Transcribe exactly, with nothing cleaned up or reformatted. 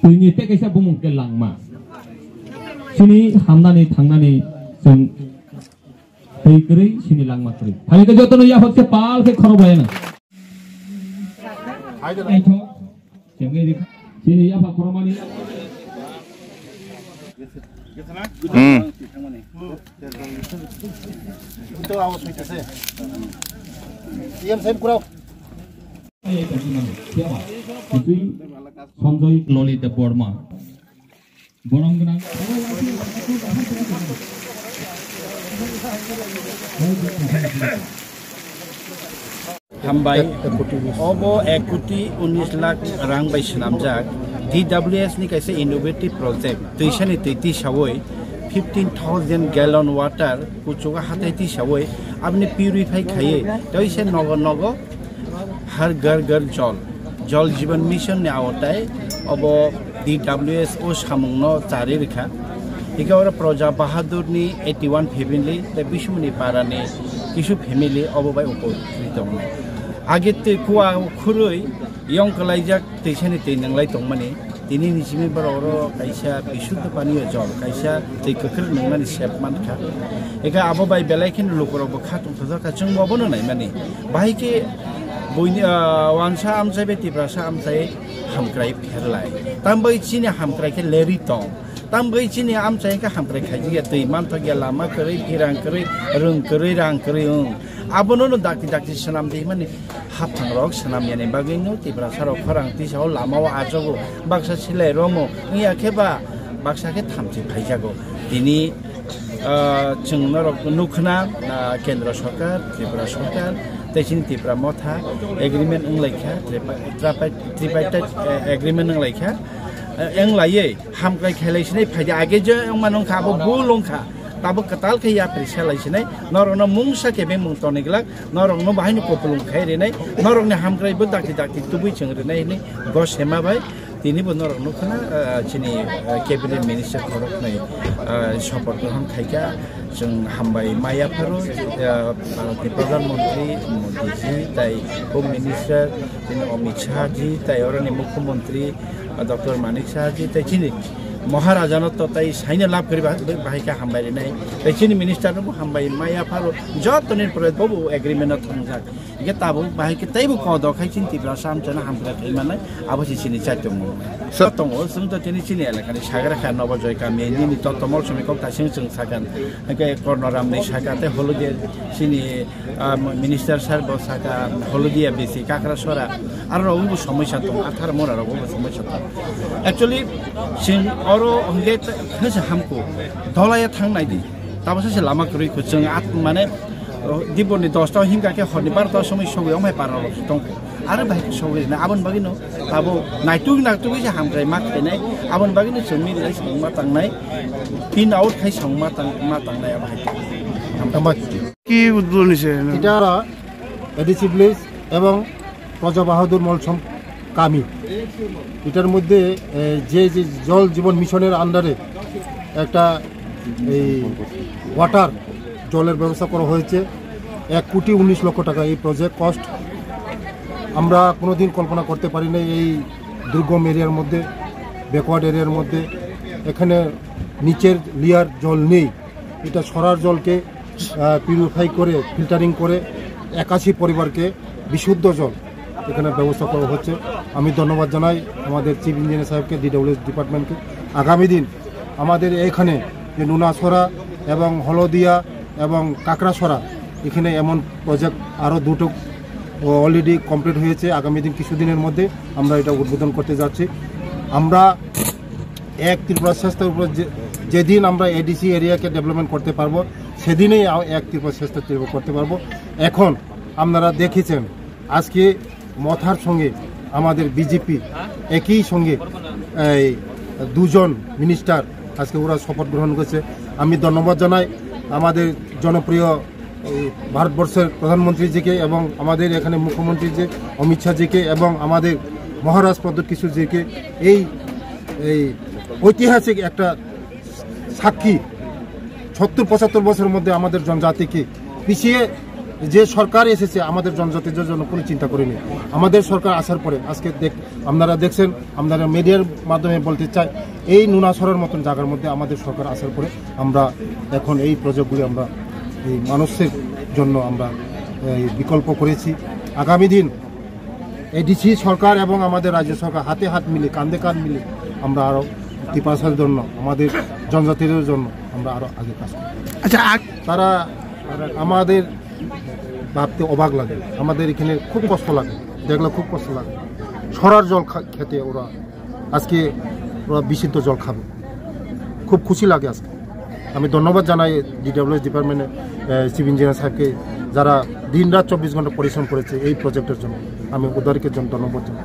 Twini tei kaisa bumung khe langma. Chini hamnani thangnani chwng twi kwrwi, chini langma kwrwi. Phai khe jotono yaphak se pal khe khorok bai na. Chini yaphak khorokmani. Hmm. Sanjay Lolita Borma. Borong gwnang. Hambai. Obo ek koti unis lakh rang bai swnamjak D W S ni kaisa innovative project. Twisani twi tisawi fifteen thousand gallon water kuchugo hathai tisawi aboni purify khaiwi tei se nogo nogo Har Ghar Ghar Jal, Jal Jeevan Mission ni aotai obo D W S o samungno chari rikha. Hingke oro Praja Bahadur ni eighty one family tei Bisumuni para ni kisu family obo bai upokrit tongo. Age twi kua khurui yong kwlaijak twisani twi nwnglai tongmani. Tini ni simi borok oro kaisa bisuddho paniyo jol, kaisa twi kwkrwk nungnani sep mankha. Eka abo bai belai kheno lukurok bo kha tongthokjak kha, chwng bo abono naimani. Bahai khe buini, ah, wansa amchai bai Tiprasa amchai hamkrai pherlai. Tam bai chini hamkrai khe leri tong. Tam bai chini amchai khe hamkrai khaijak ya, twi manthok ya, lama kwrwi, phirang kwrwi, rwng kwrwi, rang kwrwi wng. Abono no dakti dakti swnam di mani. Haphangrok swnamyani bagwino Tiprasarok khorang tisao lamao ajogo, baksa silai romo, wngya khe ba baksa khe thamchi phaijago. Tini, ah, chwng norok nukhna, ah, Kendra Sarkar, Tripura Sarkar, tei chini Tipra Motha agreement wnglaikha, tripa-, tripa-, tripartite, eh, agreement wnglaikha, eh, wnglaiwi hamkrai khailai sinai phaidi age je wngmano wngkha abo bul wngkha. Tabuk kwtal khe yapri selai sinai, norokno mungsa kebeng mung tonwi glak, norokno bahaino kupulung khai rinai, norokni hamkrai bo dakti dakti tubui chwng rinai hinwi gosema bai tini bo norok nukhana, ah, chini, ah, cabinet minister khoroknwi, ah, support grohon khaikha, chwng hambai ma yapharo, ah, Bharatni Pradhan Mantri Modi ji, tai Home Minister chini Amit Shah ji, tai oroni Mukhyamantri, ah, Doctor Manik Shah ji, tai chini Maharaja no to tai saina lab kari ba-, bahai khe hambai rinai. Tai chini minister no bo hambai ma yapharo jotoni pore bobo agreement no thangjak. Ike tabuk bahai khe teibo kodo khai chini Tiprasa amchana hamkrai khai manai abo si chini chaitom mo. Sir. Tongo, chwng to tini chini elakani sagra kha Nobo Joy kami nini to tomol sumi kok ta sing chwng sakan. Ike Kornoram ni saka te Holudia chini ah, minister sir bo saka Holudia bisi Kakrasora, aro rok bo somosya tong, Athar Mora rok bo somosya tong. Actually, chwng oro hwnkhe khwsa hamkuk, dolaya thang nai di. Tabasa se lama kwrwi kho chwng at mane, oh, dibor ni dosta himkha khe horni barota somoi sogwi omhai para rok tong kho. Aro bahai khe sogwi na aboni bagwi no tabo naituk naituk se hamkrai ma khainai, aboni bagwi no chwng mili lai chwng ma tangnai, pin out khai chwng ma tang, ma tangnai abo hai. কি উদ্বোধন হয়েছে? এটা ADC village এবং প্রজা বাহাদুর মলসম কামি, এটার মধ্যে, এ, যে, যে জল জীবন মিশনের আন্ডারে একটা এই ওয়াটার, জলের ব্যবস্থা করা হয়েছে। এক কোটি উনিশ লক্ষ টাকা এই প্রজেক্ট কস্ট। আমরা কোনোদিন কল্পনা করতে পারি না এই দুর্গম এরিয়ার মধ্যে, ব্যাকওয়ার্ড এরিয়ার মধ্যে এখানে নিচের লেয়ার জল নেই। এটা সরার জলকে, আহ, পিউরিফাই করে, ফিল্টারিং করে একাশি পরিবারকে বিশুদ্ধ জল এখানে ব্যবস্থা করা হচ্ছে। আমি ধন্যবাদ জানাই আমাদের চিফ ইঞ্জিনিয়ার সাহেবকে, ডিডব্লিউএস ডিপার্টমেন্টকে। আগামী দিন আমাদের এখানে যে নুনাছড়া এবং হলদিয়া এবং কাকড়াছড়া, এখানে এমন প্রজেক্ট আরও দুটো অলরেডি কমপ্লিট হয়েছে। আগামী দিন কিছুদিনের মধ্যে আমরা এটা উদ্বোধন করতে যাচ্ছি। আমরা এক ত্রিপুরা শ্রেষ্ঠর উপর যে, যেদিন আমরা এডিসি এরিয়াকে ডেভেলপমেন্ট করতে পারবো, সেদিনেই আ-, এক ত্রিপুরা শ্রেষ্ঠ ত্রিপুরা করতে পারবো। এখন আপনারা দেখেছেন, আজকে মথার সঙ্গে আমাদের বিজেপি একই সঙ্গে এই দুজন মিনিস্টার আজকে ওরা শপথ গ্রহণ করেছে। আমি ধন্যবাদ জানাই আমাদের জনপ্রিয় এই ভারতবর্ষের প্রধানমন্ত্রীজিকে এবং আমাদের এখানে মুখ্যমন্ত্রী যে অমিত শাহজিকে এবং আমাদের মহারাজ প্রদ্যুৎ কিশোরজিকে এই, এই ঐতিহাসিক একটা সাক্ষী, সত্তর পঁচাত্তর বছরের মধ্যে আমাদের জনজাতিকে পিছিয়ে যে সরকার এসেছে আমাদের জনজাতিদের জন্য কোনো চিন্তা করেনি। আমাদের সরকার আসার পরে আজকে দেখ, আপনারা দেখছেন, আপনারা মিডিয়ার মাধ্যমে বলতে চাই, এই নুনাছড়ার মতন জায়গার মধ্যে আমাদের সরকার আসার পরে আমরা এখন এই প্রজেক্টগুলি আমরা এই মানুষের জন্য আমরা এই বিকল্প করেছি। আগামী দিন এডিসি সরকার এবং আমাদের রাজ্য সরকার হাতে হাত মিলে, কাঁধে কাঁধ মিলে আমরা আরো ত্রিপুরার জন্য, আমাদের জনজাতিদের জন্য আমরা আরো আগে কাজ করব। আচ্ছা, আর তারা আমাদের ভাবতে অবাক লাগে, আমাদের এখানে খুব কষ্ট লাগে, দেখলে খুব কষ্ট লাগে। সরার জল খা-, খেতে ওরা আজকে ওরা বিশুদ্ধ জল খাবে, খুব খুশি লাগে আজকে। আমি ধন্যবাদ জানাই ডিডব্লিউএস ডিপার্টমেন্টে, চিফ ইঞ্জিনিয়ার সাহেবকে, যারা দিন রাত চব্বিশ ঘন্টা পরিশ্রম করেছে এই প্রজেক্টের জন্য। আমি ওদেরকে জন-, ধন্যবাদ জানাই।